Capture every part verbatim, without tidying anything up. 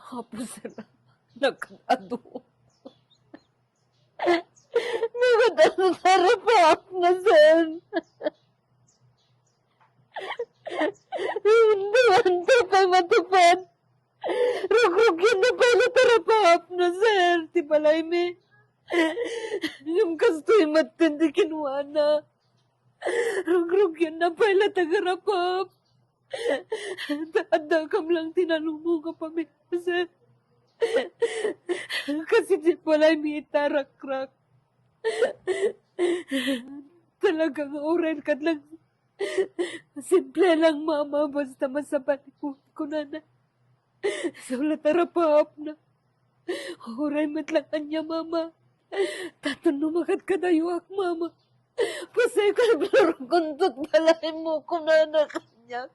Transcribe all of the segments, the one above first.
Apo, sir, nagkad-adu. Nagkad-adu ta rapaapna, sir. Hindi man ta pay matupad. Rugrugyan na pay la ta rapaapna, sir, ti balaymi. Ngem kastoy met ti kinuana. Rugrugyan na pay la ta rapaap. Ta addakam lang ti nalumo nga pamilya, sir. Kasi ti balaymi ita rakrak. Talaga nga uray kad lang. Simple lang, mama, basta masapalikuan, kunana. Isu la ta rapaapna. Uray met lang ania, mama. Tapno makadkadayoak, mama. Pasayka, aglurukonto ti balaymo, kunana kaniak.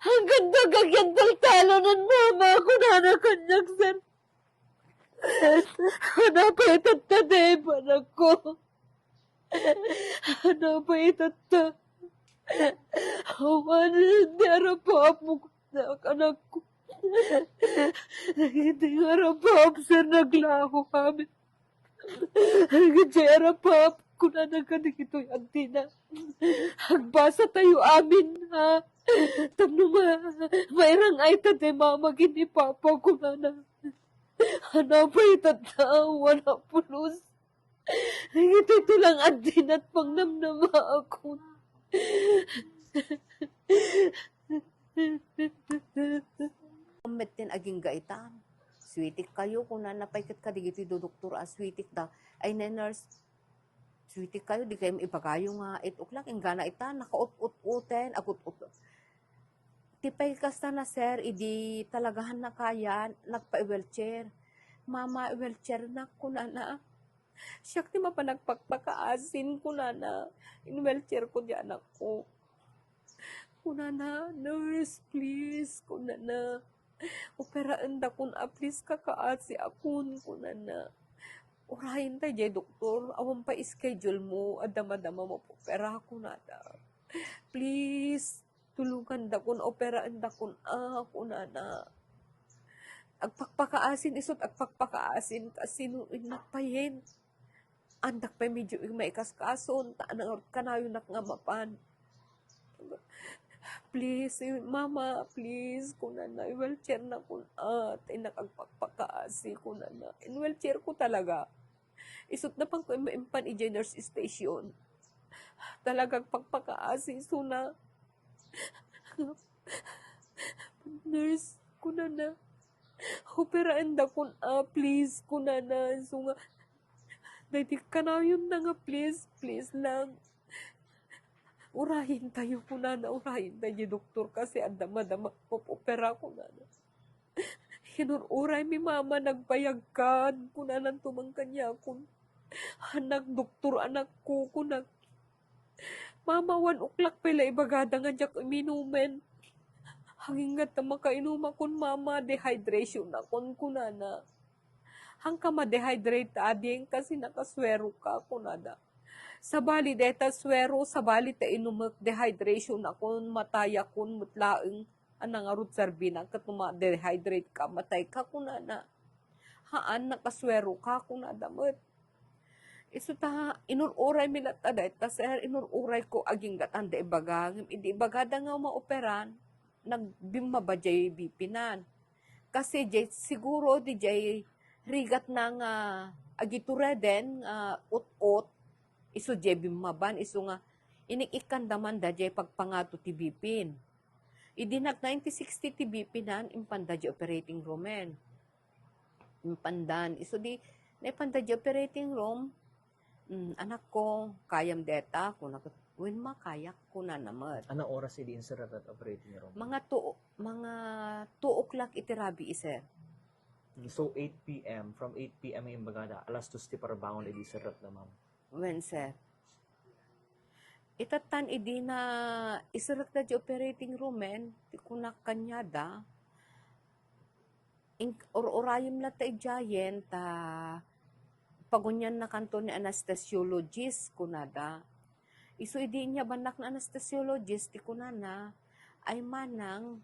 Hanggan dagagyan taltalonen, mama, kunana kaniak, sir. Hanapa itatta, Dave, anakko. Hanapa itatta. Awan, di arapaap mo, anakko. Dagiti nga arapaap, sir, naglaho kami. Dagiti arapaap, kunana kadagitoy addina. Agbasa tayo amin, ha? Tapno ma-, mairang-ay ta ti mama ken ni papa, kunana. Hanapa itatta, wala pulos. Dagitoy lang addina ti pangnamnamaakon. Met ti agingga ita. Suitik kayo, kunana pay ket kadagiti dudoktor a suitik da. Ay, ne, nurse, suitik kayo, di kayo ibagayo nga eight o'clock, inggana ita, nakaut-ut-uten, agut-ut. Ti pay kasta na, sir, idi talagahan na kayan, nagpa-wheelchair. "Mama, wheelchair na," kunana. "Siak ti mapan agpakpakaasin," kunana. In-wheelchair ko di anakko. Kunana, "Nurse, please," kunana. "Operaendakon a, please, kakaasiakon," kunana. "Urayen tay jay doktor, awan pay schedule mo, adda madama mo opera," kunana. "Please, tulongandakon, operaendakon a," kunana. Agpakpakaasin, isut' agpakpakaasin, kasino in nagpayen? Andak pay medio maikaskason, ta nangarud kanayonak nga mapan. "Please, eh, mama, please," kunana, "wheelchair nakon a, ta innak agpakpakaasi," kunana. In-wheelchair ko talaga. Isut' napanko im-, impan idiay nurse station. Talaga agpakpakaasi, isuna. "Nurse," kunana, "operaendakon a, please," kunana. Isu nga, daydi kanayonna nga, "Please, please lang. Urayen tayo," kunana, "urayen tayo, doktor, kasi adda madama, mapopera," kunana. "Inur-uray mi, mama, nagbayagkan," kunana, tumang kaniakon. "Anak, doktor, anakko," kunak. "Mama, one o'clock pay la ibagada nga diak uminumen. Agingga ta makainumakon, mama, dehydration akon," kunana. "Hanka ma-dehydrate ta ading kasi nakasuero ka," kunada. "Sabali deta suero, sabali ta inumek, dehydration akon, matayakon met laeng. Anang ngarud serbinak ket no ma-dehydrate ka, matay ka," kunana. "Haan, nakasuero ka," kunada met. Isu ta, inur-uray mi latta dayta, sir, inur-uray ko agingga ta adda ibaga. Ngem idi ibagada nga maoperan, nagbimmaba jay B P nan. Kasi jay, siguro di jay rigat na nga agitureden nga ut-ot, isu jay bimmaban, isu nga inik-ikkanda man da jay pagpangato ti B P n. Idi nag nineteen sixty ti B P nan, impanda jay operating room en. Impandan. Isu di, naipanda jay operating room, "Mm, anakko, kayam deta?" Kuna ket, "Wen, ma, kayak," kunana met. Anong oras idi inserrek iti operating room? Mga two, mga two o'clock iti rabii, sir. Mm, so, eight P M, from eight P M nga imbagada, alas dos ti parbangon idi inserrek da, ma'am. Wen, sir. Itattan idi na iserrek da jay operating room en, ti kunak kaniada, "Ing-, ur-urayem latta idiayen ta paguniannakanto ni anesthesiologist," kunada. Isu idi inyabannak ni anesthesiologist, ti kunana, "Ay manang,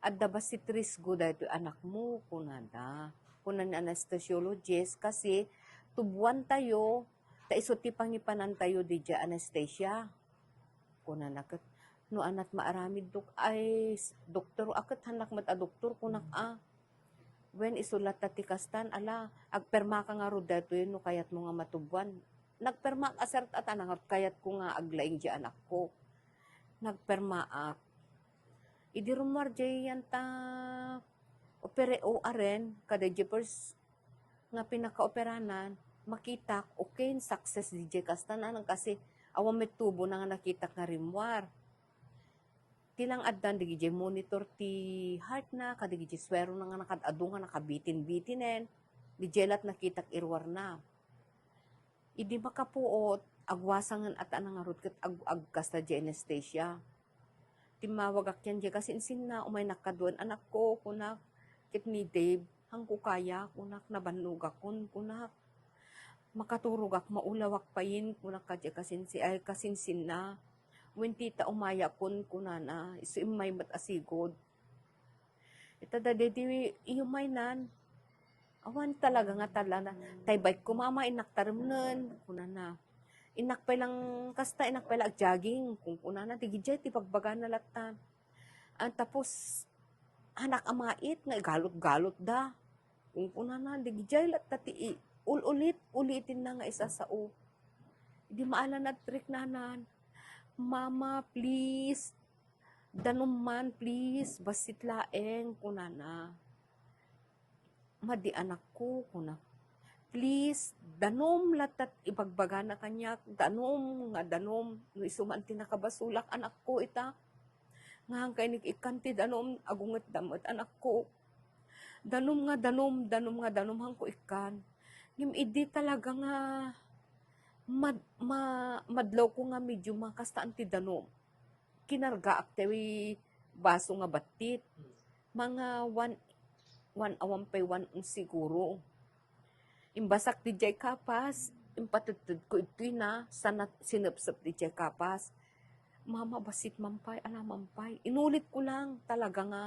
"Adda bassit risgo daytoy anakmo," kunada. Kuna ni anesthesiologist, "Kasi tubuantayo, ta isu ti pangipanantayo didiay anesthesia." Kunana ket, "No anat maaramid, dok-, ay, s-, doktor, a ket hannak met a doktor," kunak a. "Wen, isu latta ti kastan, ala, agpermaka ngarud daytoy no kayatmo nga matubuan." Nagpermaak a sir, ta nangarud kayatko nga aglaing diay anakko. Nagpermaak. Idi rummuar diay yan ta opere-, O R-en, kada diay first nga pinakaoperanan, makitak, okay, success diay kastan, anang kasi awan met tubo na nga nakitak nga rimmuar. Ti lang addan digidiay monitor ti heart na, kadigidiay suero na nga nakad-adu nga nakabitin-bitinen, didiay lat nakitak iruar na. Idi makapuot, agwasangen a ta nangarud ket ag-, agkasta diay anesthesia. Timmawagak yan diay kasinsinna, "Umaynak kadua anakko," kunak, ket ni Dave, "Hanko kaya," kunak, "nabannogakon," kunak. "Makaturogak, maulawak payen," kunak kadiay kasinsi-, ay, kasinsinna. "Wen, tita, umayakon," kunana. Isu immay met a sigud. Ita daydi iyumaynan, awan talaga nga tala na, "Tay bike ko, mama, innak taremnen," kunana. "Innak pay lang kasta, innak pay lang ag-jogging," kunkunana. Digidiay ti bagbagana latta. An tapos, "Anak a mait nga igalot-galot da," kunkunana. Digidiay latta ti i-, ul-ulit-ulitin na nga isasao. Idi maalanad riknanan, "Mama, please, danom man, please, bassit laeng," kunana. "Madi, anakko," kuna. "Please, danom latta ti ibagbagana kaniak, danom nga danom. No isu man ti nakabasolak, anakko, ita. Nga hangka inik-ikkan ti danom, agungetda met, anakko. Danom nga danom, danom nga danom, hanko ikkan." Ngem idi talaga nga mad-, ma-, madlawko nga medyo makastaan ti danom, kinargaak ti baso nga battit. Mga one, one, awan pay one ounce siguro. Imbasak didiay kapas, impateddedko idtoy na, sana sinepsep didiay kapas. "Mama, bassit man pay, ala man pay." Inulit ko lang, talaga nga,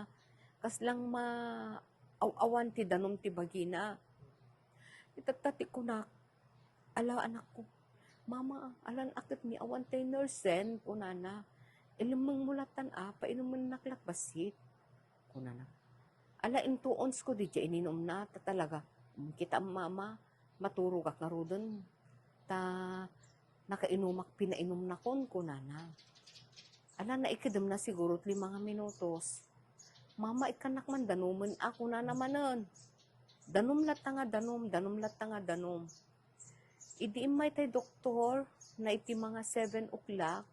kas lang ma-, aw-awan ti danom ti bagina. Itatta ti kunak, "Ala, anakko, mama, alan a ket ni awan tay nursen," kunana. "Ilemmengmo lattan a, painumennak lat bassit," kunana. Ala, in two ounce ko didiay ininumna, ta talaga, "Mm, kita, mama, maturogak ngaruden, ta nakainumak pinainumnakon," kunana. Ala, naikedemna siguro ti lima nga minutos. "Mama, ikkannak man danomen a," kunana manen. Danom latta nga danom, danom latta nga danom. Idi immay tay doktor, na iti mga seven o'clock,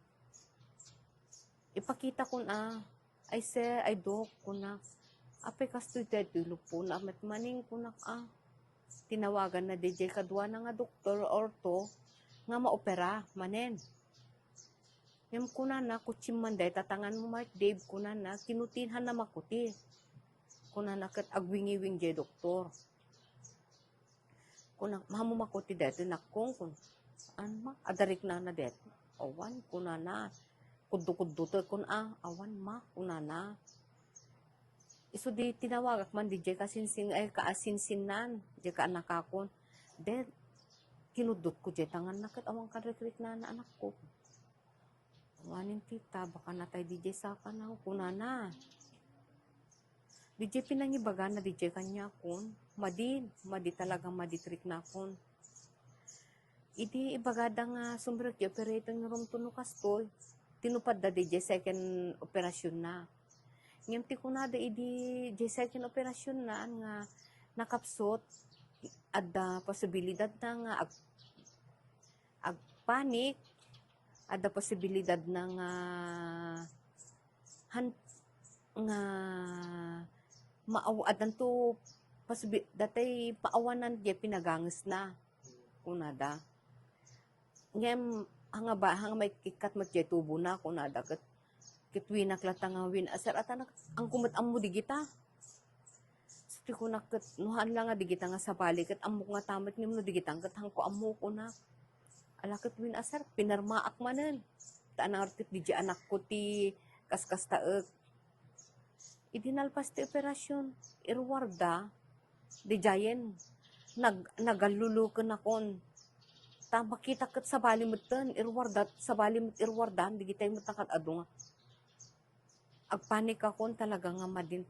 ipakitakon a, "Ay, sir, ay, dok," kunak. "Apay kastoy daytoy lupona met manen," kunak a. Tinawaganna didiay kaduana nga doktor, orto, nga maopera manen. Ngem kunana, "Kutsim man dayta tanganmo, Mark Dave," kunana, "kinutin hanna makuti." Kunana ket agwingiwing diay doktor. Kuna, "Mamo makuti daytoy, nakkong," kun-, "An ma, adda riknana daytoy?" "Awan," kunana. "Kuddo-kuddo to," kun, "A, awan ma," kunana. Isu di tinawagak man didiay kasinsin-, ay, kaasinsinnan, diay kaanakakon. "Dayta, kinuddotko diay tanganna ket awan kan rikriknana, anakko." "Awanen, tita, baka natay didiay sakana," kunana. Didiay pinangibagana didiay kaniakon, madi, madi talaga, madi ti riknakon. Idi ibagada nga sumrek ti operating room to no kastoy, tinupadda didiay second operasionna. Ngem ti kunada idi diay second operasionna nga nakapsut, adda posibilidadna nga ag-, agpanik, adda posibilidadna nga han-, nga maaw-, addanto posibi-, datay paawanan diay pinagangesna, kunada. Ngem, hanga ba, hanga maikkat met diay tubona, kunada, ket, ket winak latta nga win-, asar-, atanak, "Anko met ammo digita?" So, ti kunak ket, "No haan la nga digita nga sabali, ket ammok ngata met, ngem no digita ket hanko ammo," kunak. Ala ket win-, asar-, pinarmaak manen. Ta anartek didiay anakko ti kaskastaek. Idi nalpas ti operasyon, iruarda, didiayen, nag-, nagalluluken akon. Ta makita ket sabali metten, iruarda, sabali met iruardan, digitay met a kad-adu nga. Agpanik akon talaga nga madin